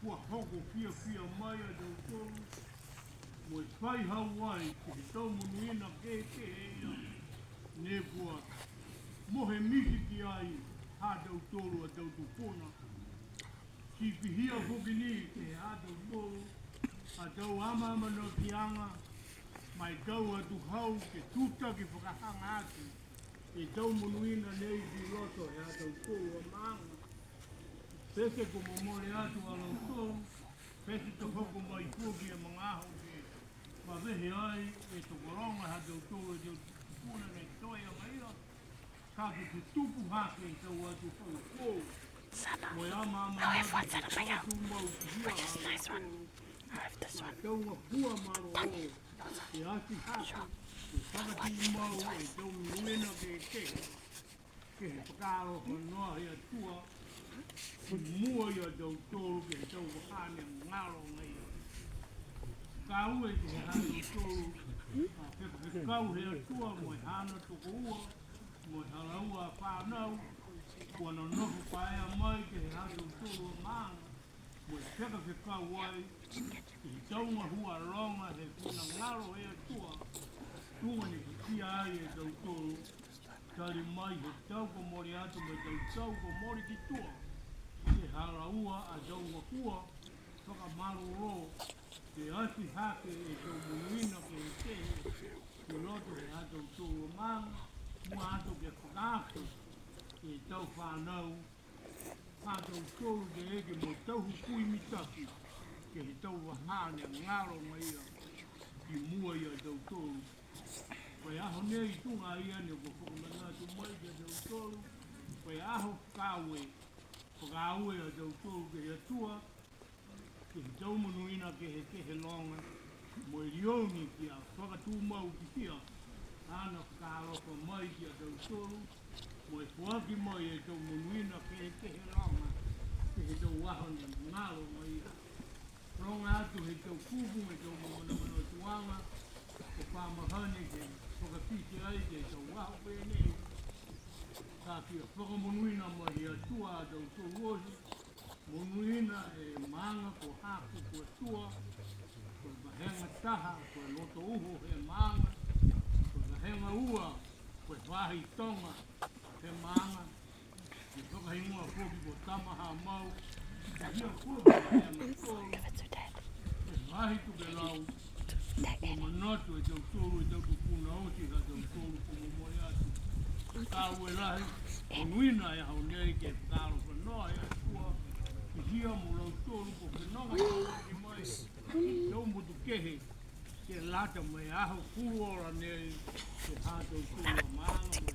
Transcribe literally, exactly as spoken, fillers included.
Kua hoko fiafia mai a tautolu, mo e fai hau ai ke he tau monuina kehekehe ia, ne kua mohe miti ki ai ha tautolu a tau tupuna. Ti pihia foki ni ke he ha tautolu a tau amaamanakiaga, ma e tau atuhau ke tutaki fakahaga atu e tau monuina nei ki loto he ha tautolu a maaga. Pete kua momole atu a lautolu, pete to hoko mai foki e magaaho ke mavehe ai e tokologa ha tautolu e tau tupuna ne toe a mai ia. Ka ke tutupu hake e tau atuhau foou. Mo e amaamanakiaga ke tumau ki hia ha lautolu. Tau gahua malolō. E ati hake, ke fakatumau e tau monuina kehekehe, ke he fakaalofa noa he Atua, ki mua ia tautolu ke he tau vahā ne galo agaia. Ka ue ke he ha tautolu a fekafekau he Atua mo e haana tokoua, mo e ha laua a fanau, kua nonofo paea mai ke he ha tautolu a maaga, mo e fekafekau ai ke he tau gahua loga he finagalo he Atua, tuga ne kitia ai e tautolu, tali mai he tau kua mole atu mo e tau tau kua mole ki tua, ke he ha laua a tau gahua fakamalolō, ke ati hake e tau monuina kehekehe ki loto he ha tautolu a maaga, mua atu ke fakaako e tau fanau ha tautolu ke eke mo tau hukui mitaki ke he tau vahā ne galo agaia ki mua ia tautolu. Ko e aho nei tuga ia ne kua fakamanatu mai ki a tautolu, ko e aho fakaaue, fakaaue a tautolu ke he Atua, ke he tau monuina kehekehe loga, mo e lioni ki a fakatumau ki hia, haana fakaalofa mai ki a tautolu, mo e foaki mai e tau monuina kehekehe loga, ke he tau aho ne galo agaia. Loga atu he tau kupu mo e tau manamanatuaga, ko e fa mahani ke fakafiti ai ke he tau aho pehē nei. Ka fia fakamonuina mai he Atua a tautolu oti, monuina e maaga ko Haku ko e Atua, ko e vahega taha, ko e loto uho he maaga, ko e vahega ua, ko e faahi toga he maaga, ke fakahigoa foki ko Tamahamau, ke hia foki ko e vahega tolu, ko e faahi tokelau, Kua manatu e tautolu e tau tupuna oti ha tautolu kua momole atu. Ka ue lahi, monuina e aho nei ke fakaalofa noa e Atua ki hia mo lautolu kua fenoga ki mai, tau motu kehe, ke lata mo e aho fuluola nei, ke he ha tautolu a maaga,